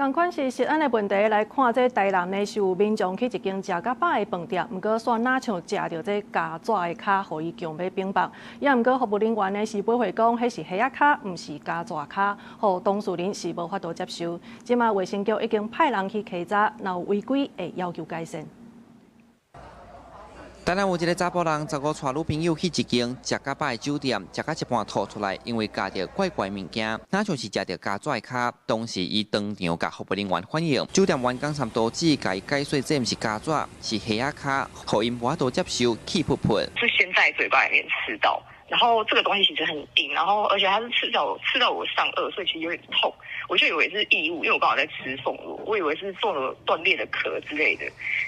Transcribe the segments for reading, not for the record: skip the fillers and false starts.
仝款是食安的問題來看，這台南呢是有民眾去一間食較飽的飯店，毋過煞若像食著這蚵仔的跤，予伊強欲反駁。也毋過服務人員呢是回回講，彼是蝦仔跤，毋是蚵仔跤，予當事人是無法度接受。這馬衛生局已經派人去稽查，若有違規會要求改善。台南有一个查埔人，十五帶女朋友去一間食較飽的酒店，食到一半吐出來，因為咬著怪怪物件，若像是食著蚵仔跤。當時伊當場共服務人員反映，酒店員工參阻止共伊解說，這毋是蚵仔，是蝦仔跤，予𪜶無法度接受，氣噗噗。是先在嘴巴裡面刺到，然後這個東西其實很硬，然後而且它是刺到我上顎，所以其實有點痛。我就以為是異物，因為我剛好在吃鳳螺，我以為是鳳螺斷裂的殼之類的，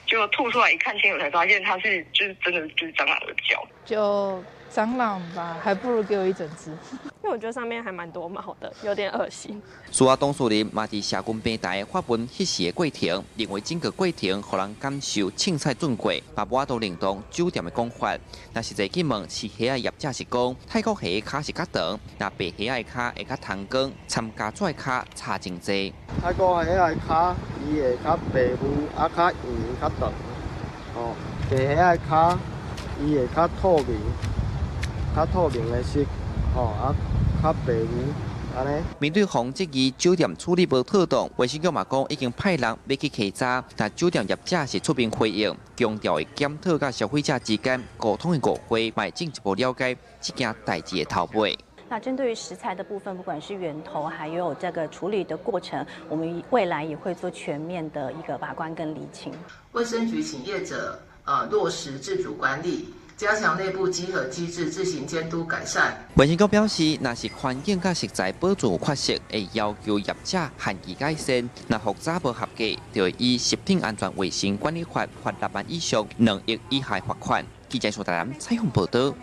結果吐出來一看清楚，才發現它是就是真的就是蟑螂的腳。就蟑螂吧，還不如給我一整隻。因為我覺得上面還蠻多毛的，有點噁心。事後當事人嘛佇社群平台發文彼時的過程，認為整個過程予人感受凊彩準過，嘛無法度認同酒店的講法。若實際去問飼蝦仔業者是講，泰國蝦跤是較長，若白蝦仔跤會較通光，參蚵仔跤差真濟。泰國蝦仔跤，伊會較白霧，啊較圓較長，哦，白蝦仔跤，伊會較透明，較透明的色，吼啊較白霧。按呢。面對予質疑酒店處理無妥當，衛生局嘛講已經派人欲去稽查，但酒店業者是出面回應，強調會檢討佮消費者之間溝通的誤會，嘛會進一步了解這件代誌的頭尾。那針對於食材的部分，不管是源頭還有這個處理的過程，我們未來也會做全面的一個把關跟釐清。衛生局請業者落實自主管理，加強內部稽核機制，自行監督改善。衛生局表示，若是環境佮食材保存有缺失，會要求業者限期改善；若復查無合格，就會依食品安全衛生管理法罰6萬以上2億以下罰款。記者蘇達南採訪報道。